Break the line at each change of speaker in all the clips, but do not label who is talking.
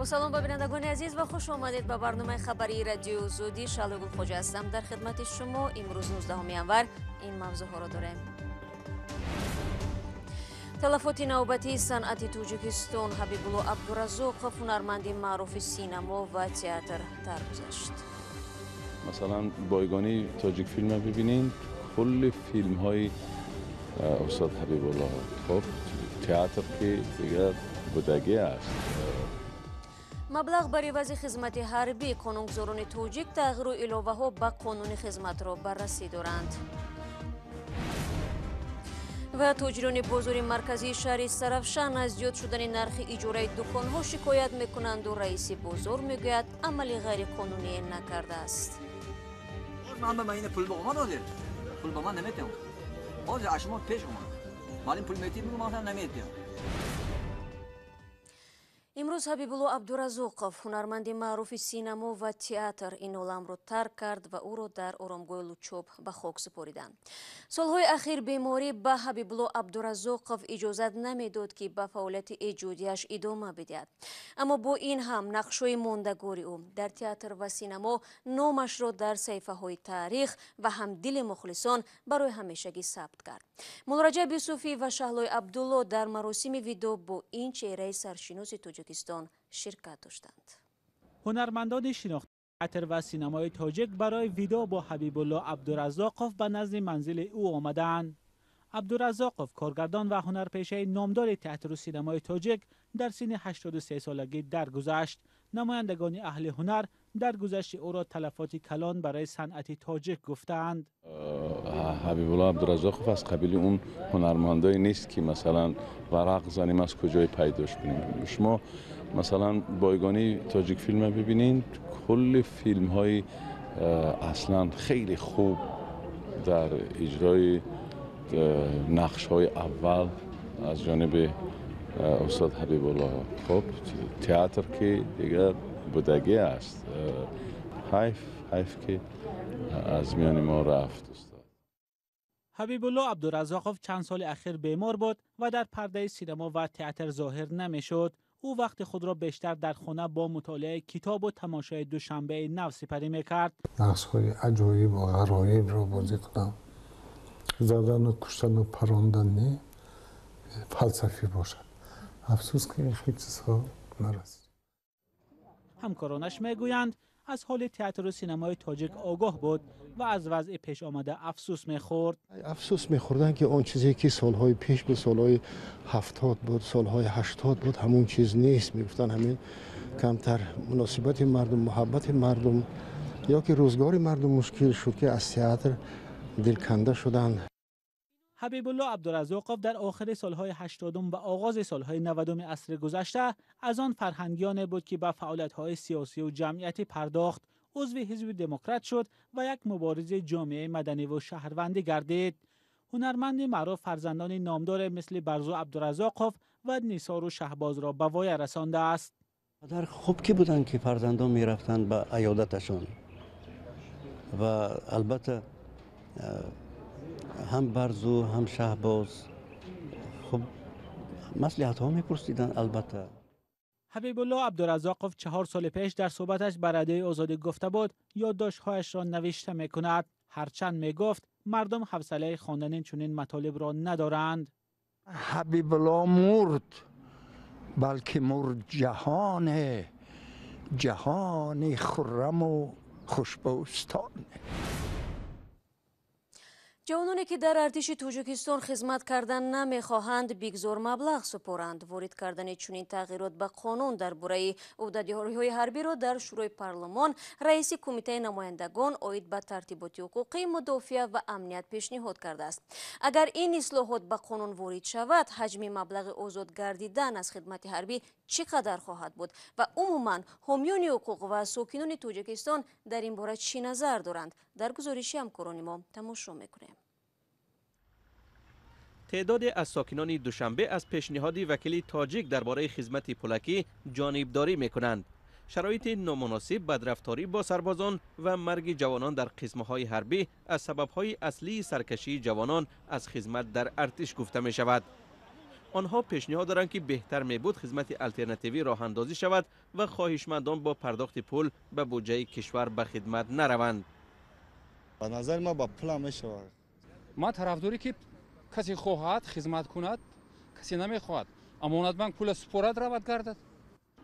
Салом ба бинандагони азиз ва хуш омадед ба барномаи хабарии Радиои Озодӣ. Шаҳло Гулхоҷа ҳастам дар хидмати шумо. Имрӯз 19 январ ин мавзӯъҳоро дорем. Талафоти навбатии санъати Тоҷикистон. Ҳабибулло Абдураззоқов, ҳунарманди маъруфи синамо ва театр, даргузашт.
Масалан, бойгонии Тоҷикфилмро бибинед, кулли филмҳои устод Ҳабибулло. Хуб, театр ки дигар будагӣ аст.
Маблағ бар ивази хизмати ҳарбӣ. Қонунгузорони тоҷик тағйиру иловаҳо ба қонуни хизматро баррасӣ доранд. Ва тоҷирони бозори марказии шаҳри Сарафшан аз зиёд шудани нархи иҷораи дуконҳо шикоят мекунанду раиси бозор мегӯяд, амали ғайриқонуние накардааст.
Ман ба ман пул ба омад, ҳозир пул ба ман наметиҳам. Ҳозир аз шумо пеш омад, ман пул метиҳ, бигӯ, ман наметиҳам.
Имрӯз Ҳабибулло Абдураззоқов, ҳунарманди маъруфи синамо ва театр, ин оламро тарк кард ва ӯро дар оромгоҳи Лучоб ба хок супориданд. Солҳои ахир беморӣ ба Ҳабибулло Абдураззоқов иҷозат намедод, ки ба фаъолияти эҷодиаш идома бидиҳад. Аммо бо ин ҳам нақшҳои мондагори ӯ дар театр ва синамо номашро дар саҳифаҳои таърих ва ҳам дили мухлисон барои ҳамешагӣ сабт кард. Муллораҷаб Юсуфӣ ва Шаҳлои Абдулло дар маросими видоъ бо ин чеҳраи саршиноси Тоҷикистон ширкат доштанд.
Ҳунармандони шинохта театр ва синамои тоҷик барои видоъ бо Ҳабибулло Абдураззоқов ба назди манзили ӯ омадаанд. Абдураззоқов, коргардон ва ҳунарпешаи номдори театру синамои тоҷик, дар синни 83 солагӣ даргузашт. Намояндагони аҳли ҳунар даргузашти ӯро талафоти калон барои санъати тоҷик гуфтаанд.
Ҳабибулло Абдураззоқов аз қабили он ҳунармандое нест, ки масалан варақ занем, аз куҷое пайдош кунем. Шумо масалан бойгонии Тоҷикфилмро бибинед, кулли филмҳои аслан хеле хуб дар иҷрои нақшҳои аввал аз ҷониби устод Ҳабибулло. Хуб, театр ки дигар будагӣ аст. Ҳайф, ҳайф ки аз миёни мо рафт устод.
Ҳабибулло Абдураззоқов чанд соли ахир бемор буд ва дар пардаи синамо ва театр зоҳир намешуд. Ӯ вақти худро бештар дар хона бо мутолиаи китобу тамошои Душанбеи нав сипарӣ мекард.
Нақшҳои аҷоиб ва ғароибро бозӣ кунам, задану куштану парондан не, фалсафӣ бошад. Афсӯс, ки ин хел чизҳо нарасид.
Ҳамкоронаш мегӯянд, аз ҳоли театру синамои тоҷик огоҳ буд ва аз вазъи пешомада афсӯс мехӯрд.
Афсӯс мехӯрданд, ки он чизе ки солҳои пеш буд, солҳои 70 буд, солҳои 80 буд, ҳамон чиз нест, мегуфтанд. Ҳамин камтар муносибати мардум, муҳаббати мардум ё ки рӯзгори мардум мушкил шуд, ки аз театр дилканда шуданд.
Ҳабибулло Абдураззоқов дар охири солҳои 80-ум ва оғози солҳои 90-уми асри гузашта аз он фарҳангиёне буд, ки ба фаъолиятҳои сиёсию ҷамъиятӣ пардохт, узви Ҳизби Демократ шуд ва як муборизи ҷомеаи маданиву шаҳрвандӣ гардид. Ҳунарманди маъруф фарзандони номдоре мисли Барзу Абдураззоқов ва Нисору Шаҳбозро ба воя расондааст.
Падар хуб ки буданд, ки фарзандон мерафтанд ба аёдаташон ва албатта ҳам Барзу, ҳам Шаҳбоз хуб маслиҳатҳо мепурсиданд, албатта.
Ҳабибулло Абдураззоқов 4 соли пеш дар суҳбаташ ба Радиои Озодӣ гуфта буд, ёддоштҳояшро навишта мекунад, ҳарчанд мегуфт, мардум ҳавсалаи хондани чунин матолибро надоранд.
Ҳабибулло мурд, балки мурд ҷаҳоне, ҷаҳони хурраму хушбӯстон.
Ҷавононе, ки дар артиши Тоҷикистон хизмат кардан намехоҳанд, бигзор маблағ супоранд. Ворид кардани чунин тағйирот ба қонун дар бораи ӯҳдадориҳои ҳарбиро дар Шӯрои парлумон раиси Кумитаи намояндагон оид ба тартиботи ҳуқуқӣ, мудофиа ва амният пешниҳод кардааст. Агар ин ислоҳот ба қонун ворид шавад, ҳаҷми маблағи озод гардидан аз хидмати ҳарбӣ чӣ қадар хоҳад буд ва умуман ҳомиёни ҳуқуқ ва сокинони Тоҷикистон дар ин бора чӣ назар доранд, дар гузориши ҳамкорони мо тамошо мекунем.
Теъдоде аз сокинони Душанбе аз пешниҳоди вакили тоҷик дар бораи хизмати пулакӣ ҷонибдорӣ мекунанд. Шароити номуносиб, бадрафторӣ бо сарбозон ва марги ҷавонон дар қисмҳои ҳарбӣ аз сабабҳои аслии саркашии ҷавонон аз хизмат дар артиш гуфта мешавад. Онҳо пешниҳод доранд, ки беҳтар мебуд хизмати алтернативӣ роҳандозӣ шавад ва хоҳишмандон бо пардохти пул ба буҷаи кишвар ба хидмат нараванд.
Ба назари ман, ба пулам мешавад.
Ман тарафдорӣ, ки касе хоҳад, хизмат кунад, касе намехоҳад, Амонатбанк пула супорад, равад, гардад.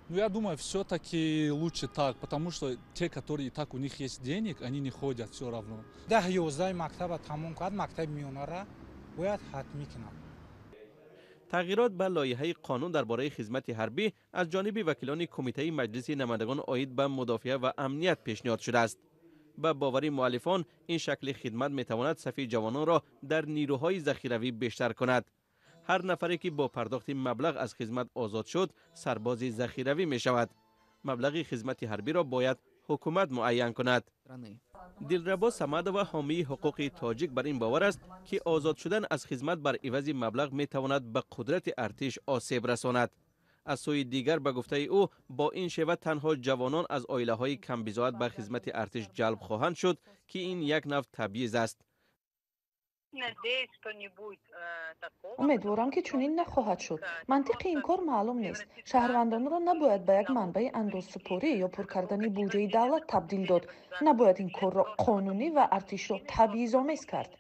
Ну, я думаю, все-таки лучше так, потому что те, которые и так у них есть денег, они не ходят все равно.
10-11 мактаба тамом кард, мактаби миёнара бояд ҳатмӣ кунам.
Тағйирот ба лоиҳаи қонун дар бораи хизмати ҳарбӣ аз ҷониби вакилони Кумитаи Маҷлиси намояндагон оид ба мудофиа ва амният пешниҳод шудааст. Ба бовари муаллифон, ин шакли хидмат метавонад сафи ҷавононро дар нирӯҳои захиравӣ бештар кунад. Ҳар нафаре, ки бо пардохти маблағ аз хизмат озод шуд, сарбози захиравӣ мешавад. Маблағи хизмати ҳарбиро бояд ҳукумат муайян кунад. Дилрабо Самадова, ҳомии ҳуқуқи тоҷик, бар ин бовар аст, ки озод шудан аз хизмат бар ивази маблағ метавонад ба қудрати артиш осеб расонад. Аз сӯи дигар, ба гуфтаи ӯ, бо ин шева танҳо ҷавонон аз оилаҳои камбизоат ба хизмати артиш ҷалб хоҳанд шуд, ки ин як нав табъиз аст.
Умедворам, ки чунин нахоҳад шуд. Мантиқи ин кор маълум нест. Шаҳрвандонро набояд ба як манбаи андозсупорӣ ё пур кардани буҷаи давлат табдил дод. Набояд ин корро қонунӣ ва артишро табъизомез кард.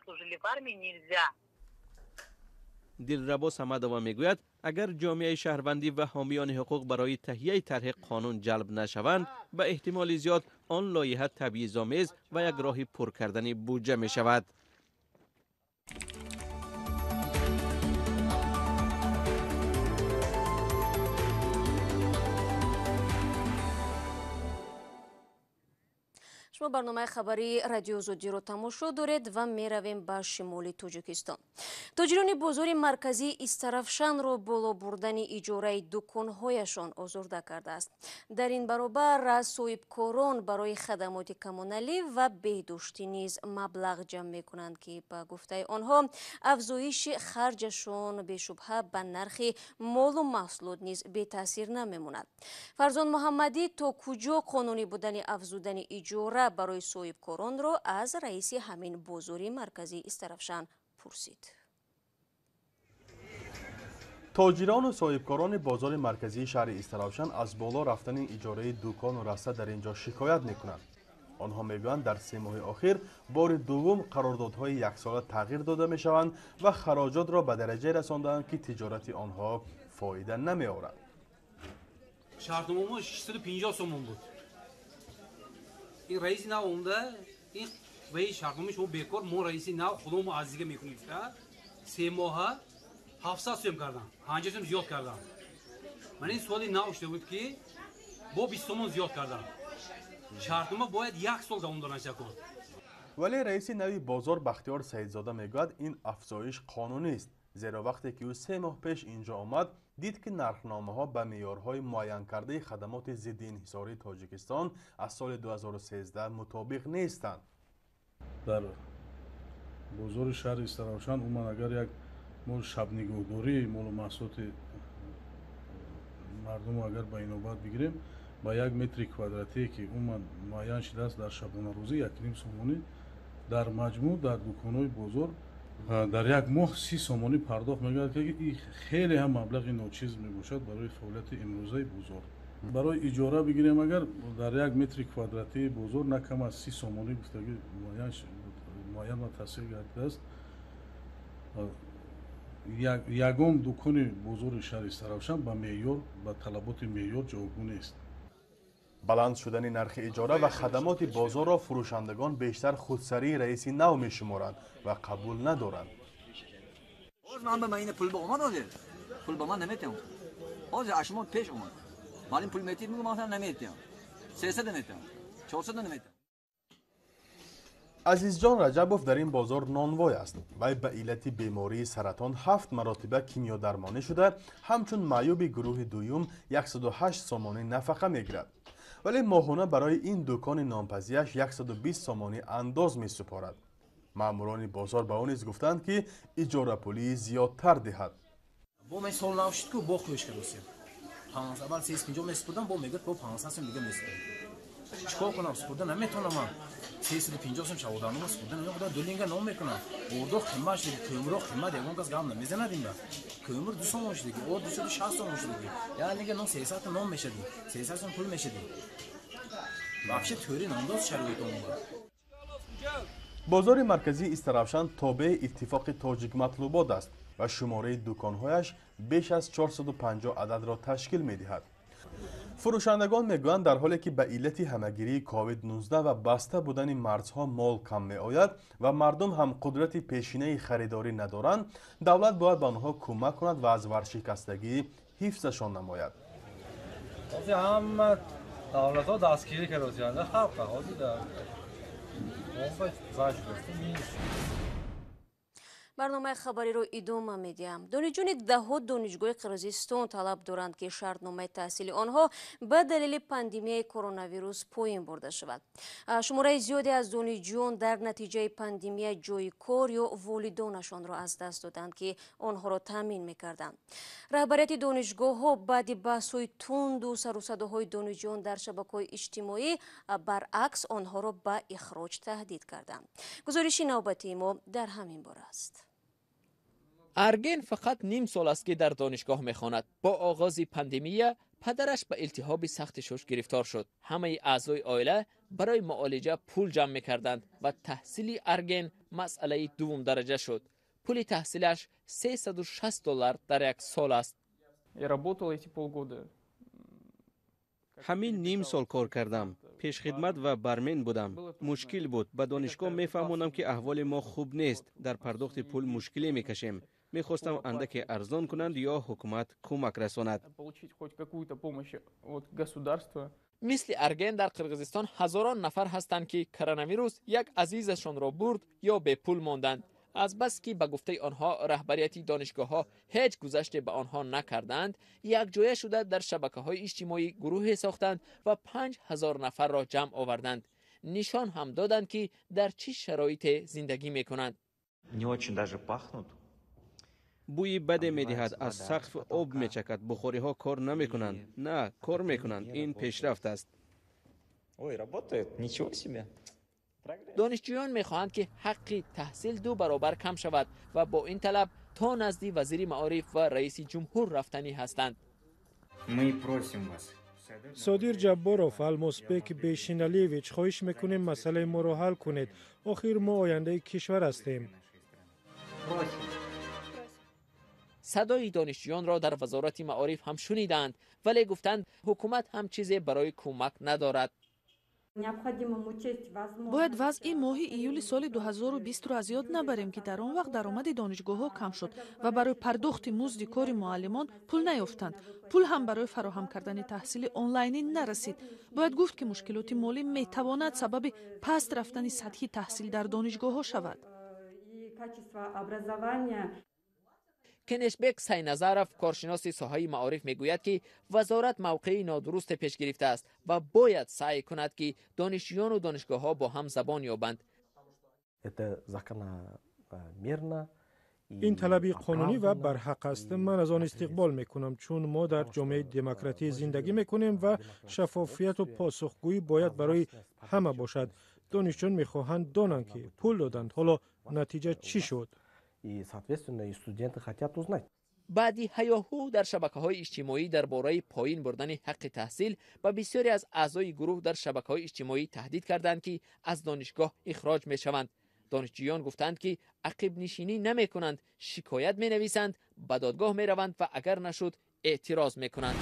Дилрабо Самадова мегӯяд, агар ҷомеаи шаҳрвандӣ ва ҳомиёни ҳуқуқ барои таҳияи тарҳи қонун ҷалб нашаванд, ба эҳтимоли зиёд он лоиҳа табъизомез ва як роҳи пур кардани буҷа мешавад.
Шумо барномаи хабарии Радио Озодиро тамошо доред ва меравем ба шимоли Тоҷикистон. Тоҷирони бозори марказии Истаравшанро боло бурдани иҷораи дуконҳояшон озурда кардааст. Дар ин баробар аз соҳибкорон барои хадамоти коммуналӣ ва беҳдоштӣ низ маблағ ҷамъ мекунанд, ки ба гуфтаи онҳо афзоиши харҷашон бешубҳа ба нархи молу маҳсулот низ бетаъсир намемонад. Фарзон Муҳаммадӣ то куҷо қонунӣ будани афзудани иҷора барои соҳибкоронро аз раиси ҳамин бозори марказии Истаравшан пурсид.
Тоҷирону соҳибкорони бозори марказии шаҳри Истаравшан аз боло рафтани иҷораи дукону раста дар ин ҷо шикоят мекунанд. Онҳо мегӯянд, дар 3 моҳи охир бори дуввум қарордодҳои яксола тағйир дода мешаванд ва хароҷотро ба дараҷае расондаанд, ки тиҷорати онҳо фоида намеорад.
Шартномамо 650 сомон буд. Ин раиси нав омда, ин ваи шартномаи шумо бекор, мо раиси нав худомо азизига мекунем, 3 моҳа 700 сом кардам, 50 сом зиёд кардам. Ман ин соли нав шуда буд, ки бо 20 сомон зиёд кардам. Шартнома бояд як сол давом дорад шакун.
Вале раиси нави бозор Бахтиёр Саидзода мегӯяд, ин афзоиш қонунист, зеро вақте ки ӯ 3 моҳ пеш инҷо омад, дид, ки нархномаҳо ба меъёрҳои муайянкардаи хадамоти зидди инҳисории Тоҷикистон аз соли 2013 мутобиқ нестанд.
Дар бозори шаҳри Истаравшан умуман агар як мо шабнигоҳдории молу маҳсулоти мардумро агар ба инобат бигирем, ба як метри квадратие, ки умуман муайян шудааст, дар шабонарӯзӣ 1,5 сомонӣ, дар маҷмӯъ дар дуконҳои бозор дар як моҳ 30 сомонӣ пардохт мегардад, ки ин хеле ҳам маблағи ночиз мебошад барои фаъолияти имрӯзаи бозор. Барои иҷора бигирем, агар дар як метри квадратии бозор на кам аз 30 сомонӣ гуфтагӣ муайян ва тасдиқ гардидааст. Ягон дукони бозори шаҳри Истаравшан ба меъёр, ба талаботи меъёр ҷавобгӯ нест.
Баланд шудани нархи иҷора ва хадамоти бозорро фурӯшандагон бештар худсарии раиси нав мешуморанд ва қабул надоранд.
Ман ба ман пул ба омад, ҳозир пул ба ман наметиҳам. Ҳозир аз шумо пеш омад. Маълим пул метиҳед, мегӯ ман наметиҳам. 300 наметиҳам, 400 наметиҳам.
Азизҷон Раҷабов дар ин бозор нонвой аст. Вай ба иллати бемории саратон 7 маротиба кимиёдармонӣ шуда, ҳамчун маъюби гурӯҳи дуюм 108 сомонӣ нафақа мегирад. Вале моҳона барои ин дукони нонпазиаш 120 сомонӣ андоз месупорад. Маъмурони бозор ба ӯ низ гуфтанд, ки иҷорапулии зиёдтар диҳад.
Бо мен сол нав шуд, ку бо хӯш кардосем. Аввал 350 месупурдам, бо мегӯяд, бо 500 сом дига месупурдам. Чикор кунам, супурда наметавонам ман. 350 сом шаводанома супурда намехуда, ду линга ном мекунам. Ордо қимат шудаги, кӯмиро қимат, ягон кас гап намезанад инда. Кӯмир 2 сомон шудаги, орд 260 сомон шудаги. Як линга нон 300 ном мешади, 300 сом пул мешади. Вообще тӯри номдоз шароит омада.
Бозори марказии Истаравшан тобеи иттифоқи тоҷикматлубот аст ва шумораи дуконҳояш беш аз 450 ададро ташкил медиҳад. Фурӯшандагон мегӯянд, дар ҳоле ки ба иллати ҳамагирии COVID-19 ва баста будани марзҳо мол кам меояд ва мардум ҳам қудрати пешинаи харидорӣ надоранд, давлат бояд ба онҳо кӯмак кунад ва аз варшикастагӣ ҳифзашон намояд.
Ҳама давлатҳо дастгирӣ карданд, халқа ҳозир
Барномаи хабариро идома медиҳам. Донишҷӯёни даҳҳо донишгоҳи Қирғизистон талаб доранд, ки шартномаи таҳсили онҳо ба далели пандемияи коронавирус поин бурда шавад. Шумораи зиёде аз донишҷӯён дар натиҷаи пандемия ҷойи кор ё волидонашонро аз даст доданд, ки онҳоро таъмин мекарданд. Раҳбарияти донишгоҳҳо баъди баҳсҳои тунду сарусадоҳои донишҷӯён дар шабакаҳои иҷтимоӣ баръакс онҳоро ба ихроҷ таҳдид карданд. Гузориши навбатии мо дар ҳамин бора аст.
Арген фақат ним сол аст, ки дар донишгоҳ мехонад. Бо оғози пандемия падараш ба илтиҳоби сахти шуш гирифтор шуд. Ҳамаи аъзои оила барои муолиҷа пул ҷамъ мекарданд ва таҳсили Арген масъалаи дуввумдараҷа шуд. Пули таҳсилаш 360 доллар дар як сол аст.
Ҳамин ним сол кор кардам. Пешхидмат ва бармен будам. Мушкил буд. Ба донишгоҳ мефаҳмонам, ки аҳволи мо хуб нест, дар пардохти пул мушкиле мекашем. Мехостам андаке арзон кунанд ё ҳукумат кӯмак расонад.
Мисли Арген дар Қирғизистон ҳазорон нафар ҳастанд, ки коронавирус як азизашонро бурд ё бепул монданд. Аз бас ки ба гуфтаи онҳо раҳбарияти донишгоҳҳо ҳеҷ гузаште ба онҳо накарданд, якҷоя шуда дар шабакаҳои иҷтимоӣ гурӯҳе сохтанд ва 5000 нафарро ҷамъ оварданд. Нишон ҳам доданд, ки дар чӣ шароите зиндагӣ мекунанд.
Бӯи баде медиҳад, аз сақф об мечакад, бухориҳо кор намекунанд. На, кор мекунанд, ин пешрафт аст.
Донишҷӯён мехоҳанд, ки ҳаққи таҳсил 2 баробар кам шавад ва бо ин талаб то назди вазири маориф ва раиси ҷумҳур рафтанӣ ҳастанд.
Содир Ҷабборов, Алмосбек Бешиналиевич, хоҳиш мекунем масъалаи моро ҳал кунед. Охир мо ояндаи кишвар ҳастем.
Садои донишҷӯёнро дар вазорати маориф ҳам шуниданд, вале гуфтанд ҳукумат ҳам чизе барои кӯмак надорад.
Бояд вазъи моҳи июли соли 2020-ро аз ёд набарем, ки дар он вақт даромади донишгоҳҳо кам шуд ва барои пардохти музди кори муаллимон пул наёфтанд. Пул ҳам барои фароҳам кардани таҳсили онлайнӣ нарасид. Бояд гуфт, ки мушкилоти молӣ метавонад сабаби паст рафтани сатҳи таҳсил дар донишгоҳҳо шавад.
Кенешбек Сайназаров, коршиноси соҳаи маориф, мегӯяд, ки вазорат мавқеи нодурусте пеш гирифтааст ва бояд саъй кунад, ки донишҷӯёну донишгоҳҳо бо ҳам забон ёбанд.
Ин талаби қонунӣ ва барҳақ аст. Ман аз он истиқбол мекунам, чун мо дар ҷомеаи демократӣ зиндагӣ мекунем ва шаффофияту посухгӯӣ бояд барои ҳама бошад. Донишҷӯён мехоҳанд донанд, ки пул доданд, ҳоло натиҷа чӣ шуд.
Баъди ҳаёҳу дар шабакаҳои иҷтимоӣ дар бораи поин бурдани ҳаққи таҳсил ба бисёре аз аъзои гурӯҳ дар шабакаҳои иҷтимоӣ таҳдид карданд, ки аз донишгоҳ ихроҷ мешаванд. Донишҷӯён гуфтанд, ки ақибнишинӣ намекунанд, шикоят менависанд, ба додгоҳ мераванд ва агар нашуд эътироз мекунанд.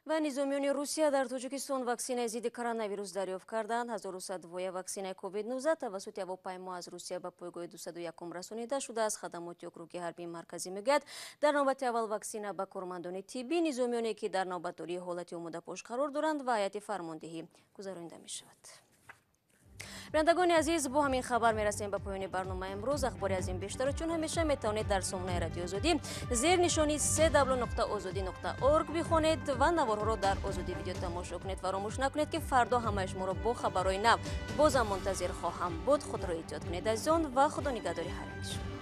Ва низомиёни Русия дар Тоҷикистон ваксинаи зидди коронавирус дарёфт карданд. 1100 воя ваксинаи COVID-19 тавассути ҳавопаймо аз Русия ба пойгоҳи 201 расонида шудааст. Хадамоти округи ҳарбии марказӣ мегӯяд, дар навбати аввал ваксина ба кормандони тиббӣ, низомиёне ки дар навбатдории ҳолати омодапош қарор доранд ва ҳайати фармондиҳӣ гузаронида мешавад. Бинандагони азиз, бо ҳамин хабар мерасем ба поёни барномаи имрӯз. Ахбори аз ин бештарро чун ҳамеша метавонед дар сомонаи Радиои Озодӣ зер нишони www.ozodi.org бихонед ва наворҳоро дар Озодӣ видео тамошо кунед. Фаромӯш накунед, ки фардо ҳамаи шуморо бо хабарҳои нав бозам мунтазир хоҳам буд. Худро эҳтиёт кунед, азизон, ва худо нигаҳдори ҳар яки шумо.